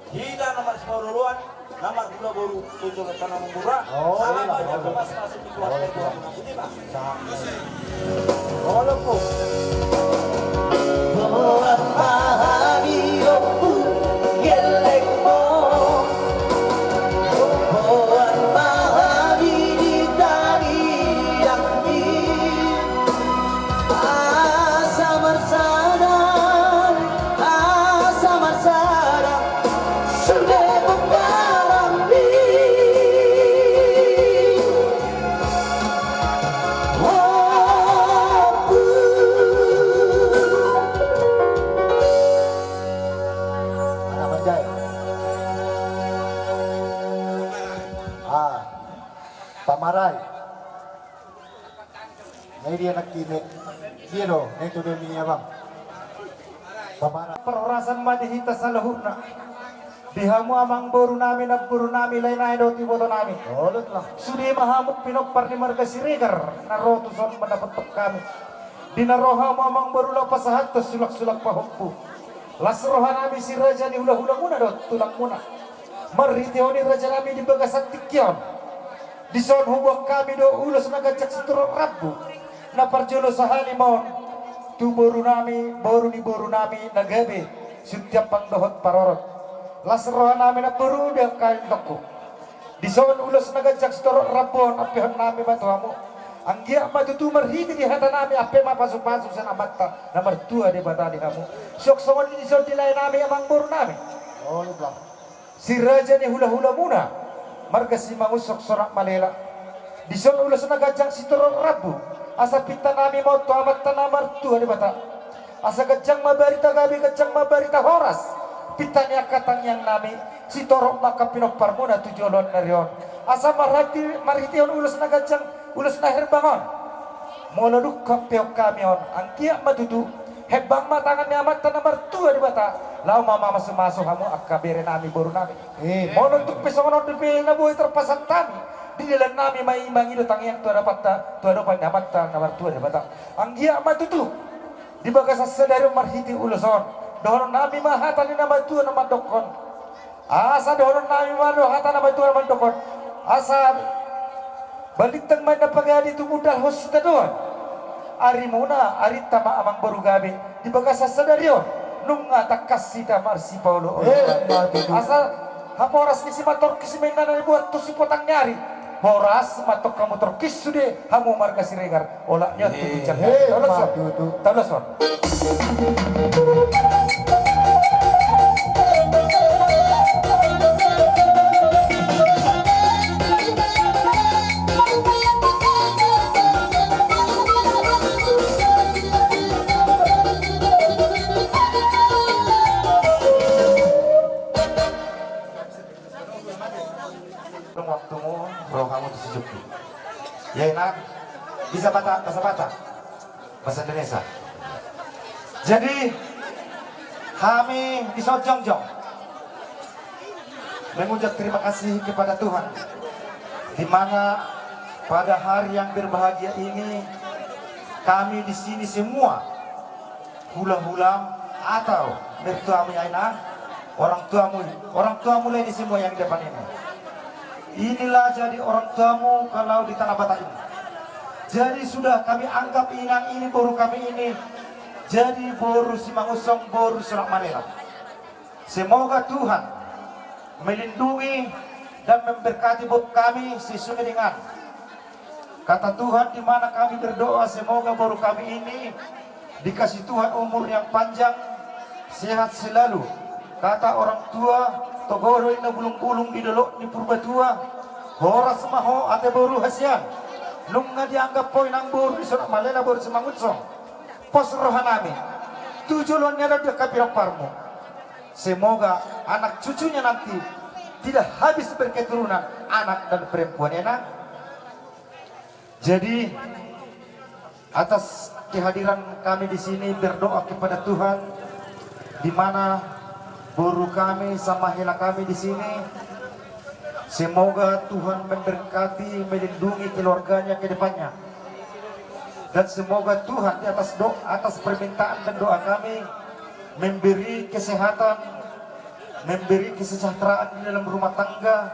Hita na marsipaolooloan, na marhula boru, tu jolo tano, amangboru. Oh, salam iya, aja, iya. Mas, mas, itu, oh, iya. Itu, Mas, itu, Mas. Sa-, oh, loko. Boan ma hami, ompu, gellengmu. Boan ma hami di tangiangmi. Asa marsada, asa marsada, sude pembarangmi. Ompu. Anak manjai. Ah, pamarai. Nai dia nangkin i. Dia do, nai tu dia ni abang. Pamarai. Parhorasan ma di hita saluhutna. Di hamu, amangboru nami, namboru nami, lae nai dohot iboto nami. Olo, tulang. Sude ma hamu pinompar ni marga Siregar na ro tuson mandapothon hami. Di na ro hamu, amangboru, laho pasahathon sulak-sulak pahompu. Las roha nami si raja ni hula-hulamuna dohot tulangmuna. Marhitehon i, raja nami, di bagasan tingki on. Dison huboan hami do ulos na ganjang sitorop rambu. Na parjolo sahali ma on tu boru nami, boru ni boru nami na gabe, Situmorang dohot Parorot. Las roha nami, namboru, di angka inongku. Dison ulos na ganjang sitorop rambu on ampehon nami ma tu hamu. Anggiat ma tutu marhite di hata nami ampe ma pasu-pasu sian Amanta na martua Debata di hamu. Suang songon i dison di lae nami, amangboru nami. Oh, iya. Si raja ni hula-hulamuna, marga Simangunsong Sonak Malela. Dison ulos na ganjang sitorop rambu, asa pinta nami ma on tu Amanta na martua Debata. Asa ganjang ma barita gabe, ganjang ma barita horas, pinta ni angka tangiang nami, sitorop ma angka pinomparmuna tu joloan ni ari on. Asa marhati-, marhitehon ulos na ganjang, ulos na herbang on. Molo dung hampehon hami on, anggiat ma tutu, herbang ma tangan ni Amanta na martua Debata, laho ma mamasu-masu hamu angka bere nami, boru nami. Eh. Molo tung pe songon on dope na boi tarpasahat hami, di dalan nami ma i mangido tangiang tu adapanta, tu adopan ni Amanta na martua Debata. Anggiat ma tutu, di bagasan sadari on marhite ulos on, dohonon nami ma hata ni na matua na mandokkon. Asa dohonon nami ma do hata na matua na mandokkon. Asa balintang ma inna pangadi, tumundalhon sitadoan. Arimuna, arinta ma, amangboru, gabe di bagasan sadari on. Nunga tangkas hita marsipaolo-oloan. Eh, ma tutu. Asa haporas ni simantorkis ma inna na nibuat tu sipotang ni ari. Horas ma tong hamu torkis sude, hamu marga Siregar. Olat ni on tu ginjang. Eh, taulason. Taulason. Waktumu, rohamu tu sijukku. Ya, enak. Bisa Batak, bahasa Batak. Bahasa Indonesia. Jadi, hami di son jongjong mengucap terima kasih kepada Tuhan, di mana pada hari yang berbahagia ini, kami di sini semua hula-hulam atau mertuamu, ya, Ina, orang tuamu, orang tuamu lain di semua yang di depan ini. Inilah jadi orang tuamu kalau di Tanah Batak ini. Jadi sudah kami anggap inang ini, boru kami ini, jadi boru Simangunsong, boru Sonak Malela. Semoga Tuhan melindungi dan memberkati boru kami sesuai dengan kata Tuhan, di mana kami berdoa semoga boru kami ini dikasih Tuhan umur yang panjang, sehat selalu. Kata orang tua, togo do inna bulung-bulung di dolok ni Purbatua, horas ma ho ate boru hasian. Nunga dianggap ho inang boru di Sonak Malela, boru Simangunsong, pos roha nami tu joloan ni adat di angka pinomparmu. Semoga anak cucunya nanti tidak habis berketurunan anak dan perempuan, ya nak? Jadi, atas kehadiran kami di sini, berdoa kepada Tuhan, di mana boru kami sama hela kami di sini, semoga Tuhan memberkati, melindungi keluarganya ke depannya. Dan semoga Tuhan di atas do-, atas permintaan dan doa kami memberi kesehatan, memberi kesejahteraan di dalam rumah tangga,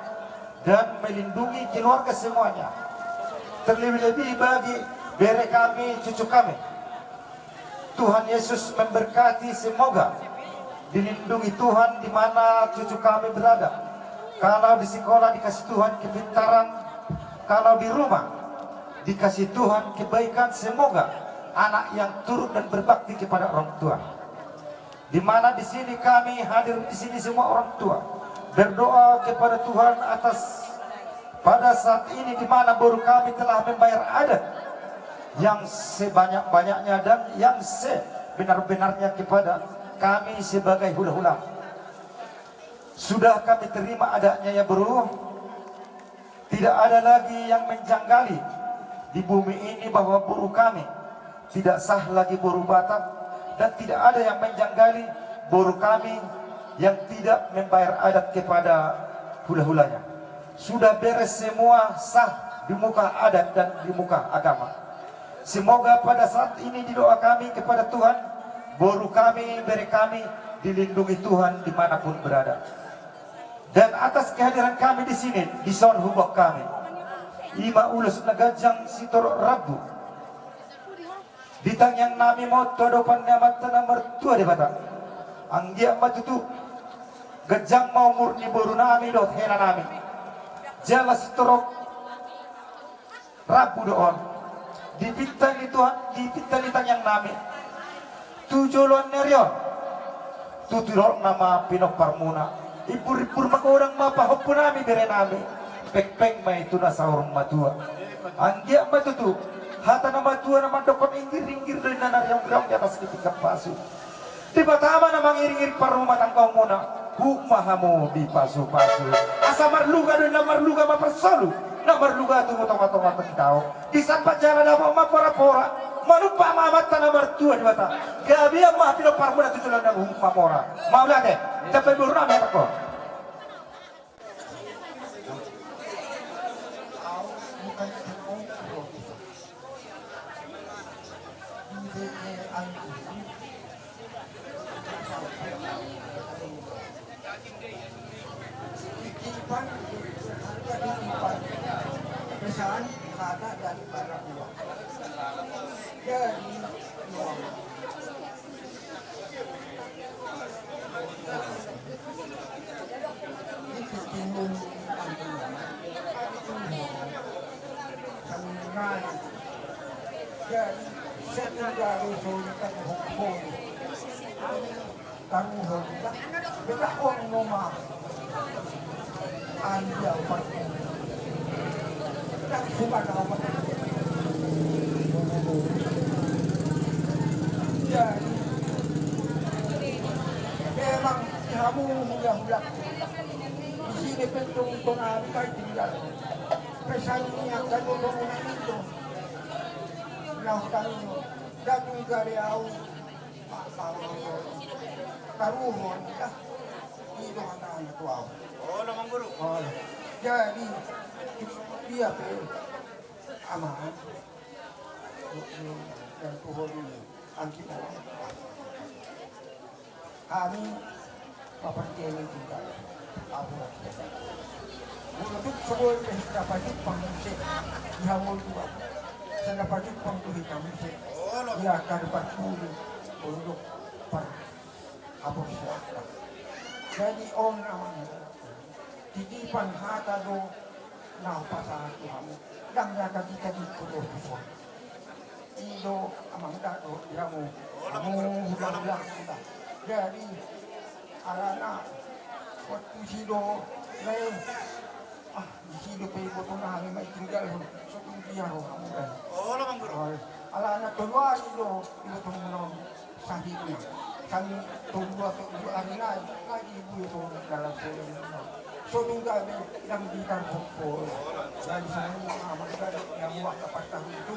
dan melindungi keluarga semuanya. Terlebih-lebih bagi bere kami, cucu kami. Tuhan Yesus memberkati, semoga dilindungi Tuhan di mana cucu kami berada. Kalau di sekolah dikasih Tuhan kepintaran, kalau di rumah dikasih Tuhan kebaikan, semoga anak yang turut dan berbakti kepada orang tua. Di mana di sini kami hadir di sini semua orang tua berdoa kepada Tuhan atas pada saat ini di mana boru kami telah membayar adat yang sebanyak-banyaknya dan yang sebenar-benarnya kepada kami sebagai hula-hula. Sudah kami terima adatnya ya boru. Tidak ada lagi yang menjanggali di bumi ini bahwa boru kami tidak sah lagi boru Batak, dan tidak ada yang menjanggali boru kami yang tidak membayar adat kepada hula-hulanya. Sudah beres semua, sah di muka adat dan di muka agama. Semoga pada saat ini di doa kami kepada Tuhan, boru kami, bere kami dilindungi Tuhan dimanapun berada. Dan atas kehadiran kami di sini, dison huboan hami, ima ulos na ganjang sitorop rambu di tangiang nami ma on tu adopan ni Amanta na martua Debata. Anggiat ma tutu ganjang ma umur ni boru nami dohot hela nami. Jala sitorop rambu do on dipinta ni Tuhan, dipinta ni tangiang nami tu joloan ni ari on. Tutu dohot nama pinomparmuna, impur-impur magodang ma pahompu nami, bere nami. Pengpeng ma i tu na saur matua. Anggiat ma tutu hata na matua na mandokkon, inggir-inggir do inna na riong-riong di atas ni pinggan pasu. Debata ma na mangiring-iring parrumatanggaonmuna, huk ma hamu dipasu-pasu. Asa marluga do inna, marluga ma parsolu, na marluga tu tonga-tonga tendao. Disambat jala dapot ma pora-pora, manumpak ma Amanta na martua Debata. Gabe ma pinomparmuna tu joloan nami, huk ma mora. Mauliate. Jambai boru nami, hatangkon. Pesan hata dan para uang. Jadi, Jadi, memang di hamu hula-hula. Di sini pentung tonami kai tinggal. Pesan ni angka dodo muna itu. Nah, kami datu gare au. Taruhon, ya. Itu hata anak tua. Oh, lo mangguru. Oh, jadi, dia pe, aman. Dan Tuhan ini, anti orang. Kami, Bapak Jenny juga. Molo tung so boi pe hita pajumpang muse di hamu dua, sai na pajumpang do hita muse di angka na parpudi, molo tung par haporseaonta. Jadi on amang, titipan hata do na hupasahat tu hamu, ndang na tadi-tadi do tu son. I do amang da do di hamu, hamu hula-hula hita. Jadi alana waktu si do lae, ah, di si do pe ibotona hami ma i tinggalhon, so tung dia ro hamu lae. Alana tolu ari do ibotona on sahitna. Sanga tolu atau dua ari nai, lagi ibu itu dalam sehari. So tung gabe ndang ditarhopol. Jadi sanga amang da di hamu angka partahu itu.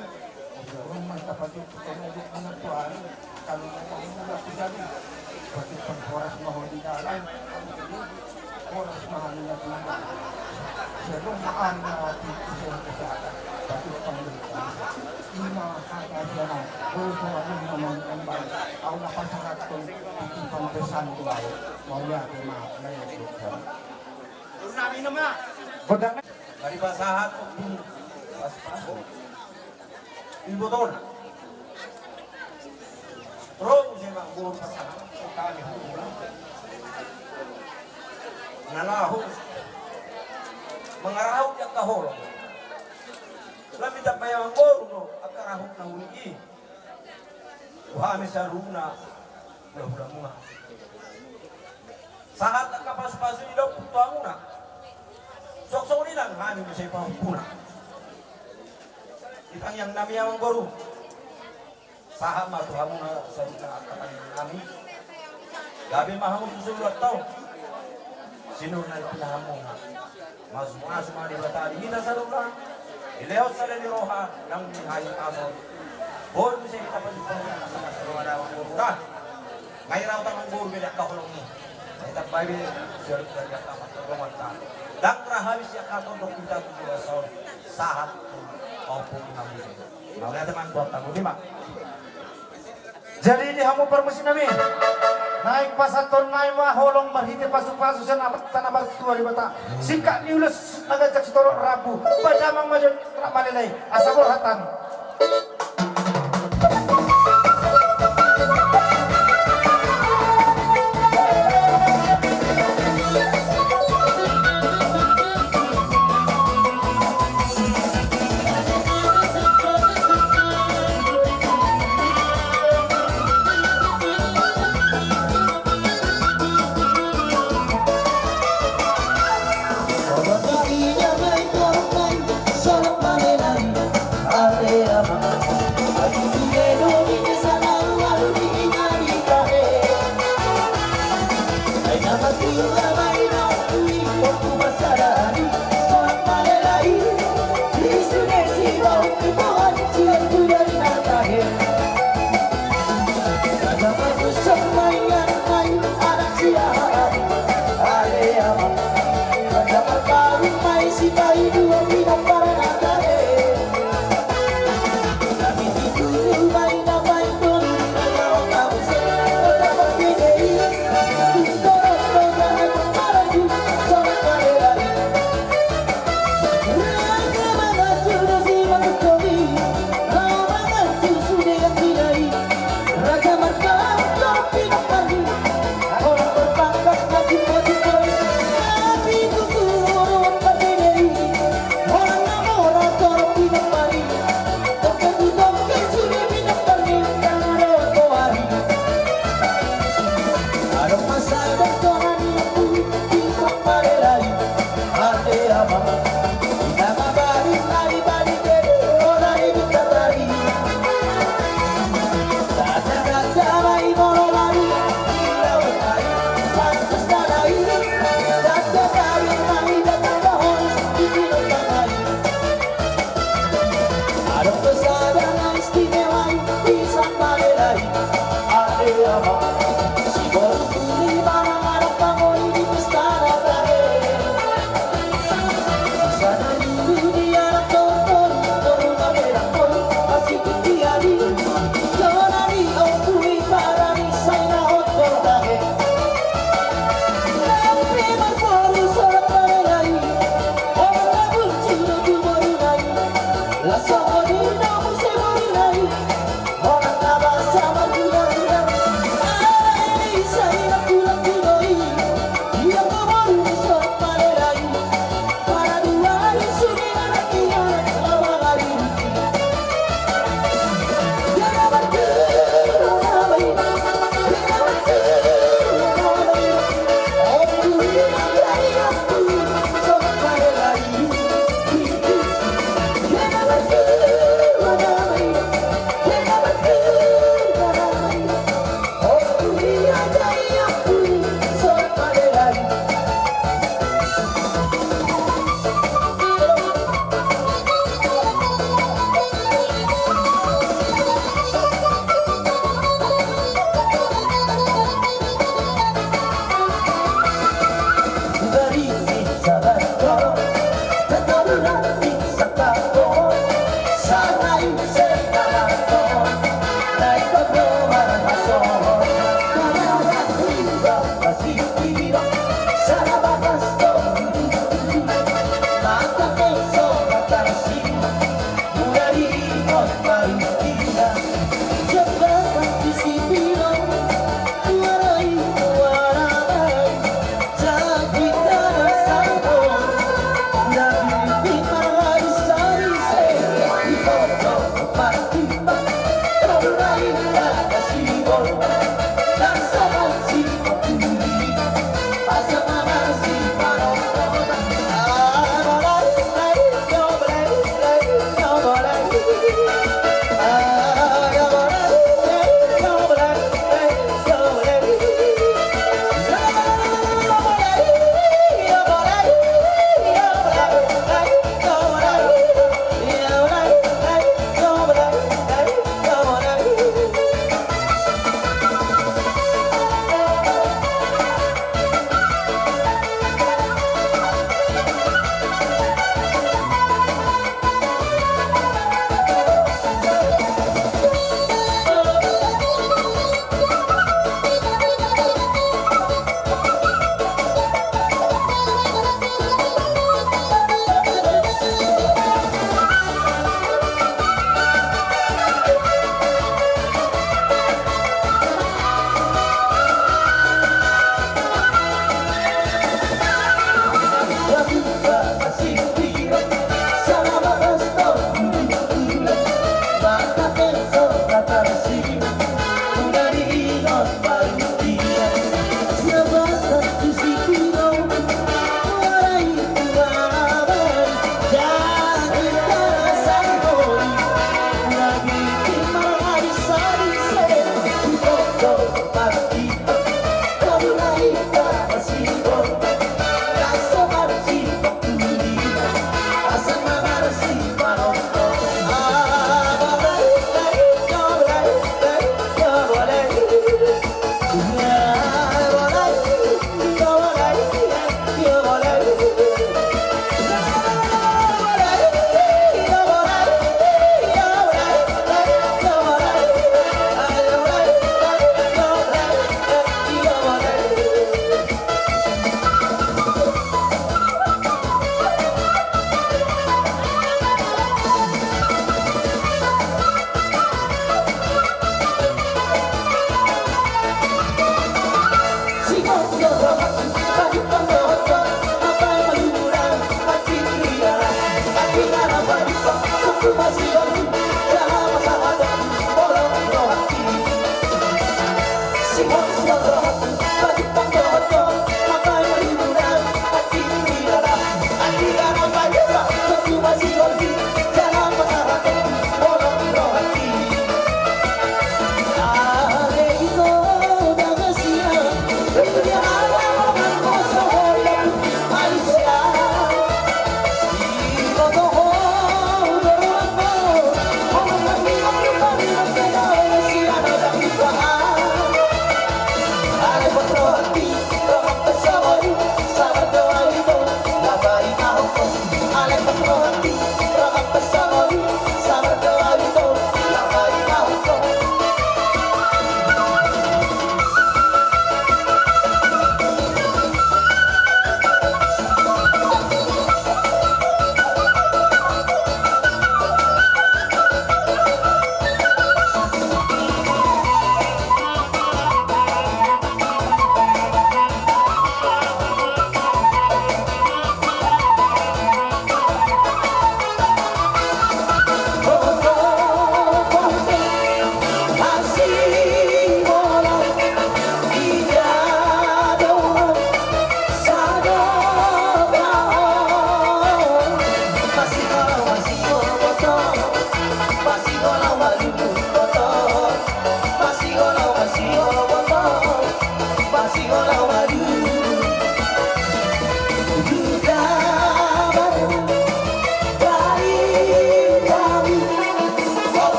Rumah dapat itu kena di mana tuan. Kalau mau mulak tu jadi, berarti penghoras mau di dalam. Horas ma hami na tinggal. Sian on ma ari na pintu sian kesehatan. Batu panggilan. Ima hata sian on. Boi so adong na mangkambang. Au na pasahathon titipan pesan tu au. Mauliate ma na i. Godang. Bari pasahat. Pas, pas. Ibotona. Ro muse ma boru pasahat, hami hula-hula. Na laho mangarahut di angka holong. Lam ditambai amang boru do angka rahut na uli i. Tu hami saluhutna hula-hula muna. Sahat angka pasu-pasu i do tu hamuna. Songon i nang hami muse pahompuna. Di tangiang nami amang boru. Sahat ma tu hamuna saluhutna angka tangiang nami. Gabe ma hamu tu solu antong. Sinur na pinahanmuna. Masu-masu ma Debata di hita saluhutna. Dilehon sada ni roha nang di hahipason. Boi muse hita pajumpang na sama-sama na amang boru da. Nga i rau tamang boru be di angka holong i. Nga i tambai be sian angka partondion ta. Ndang ra habis angka tondok hita tu joloan on. Sahat tu ompung na muse. Mauliate ma tu Tuhanta, boti ma. Jadi di hamu parmusik nami, naeng pasahaton nai ma holong marhite pasu-pasu sian Amanta na martua Debata. Singkat ni ulos na ganjang sitorop rambu, padamang ma jolo na malelei, asa borhat hami.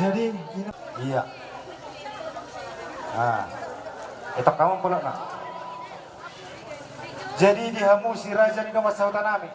Jadi, ia. Nah, etok hamu polokna. Jadi di hamu si raja ni dongan sahuta nami.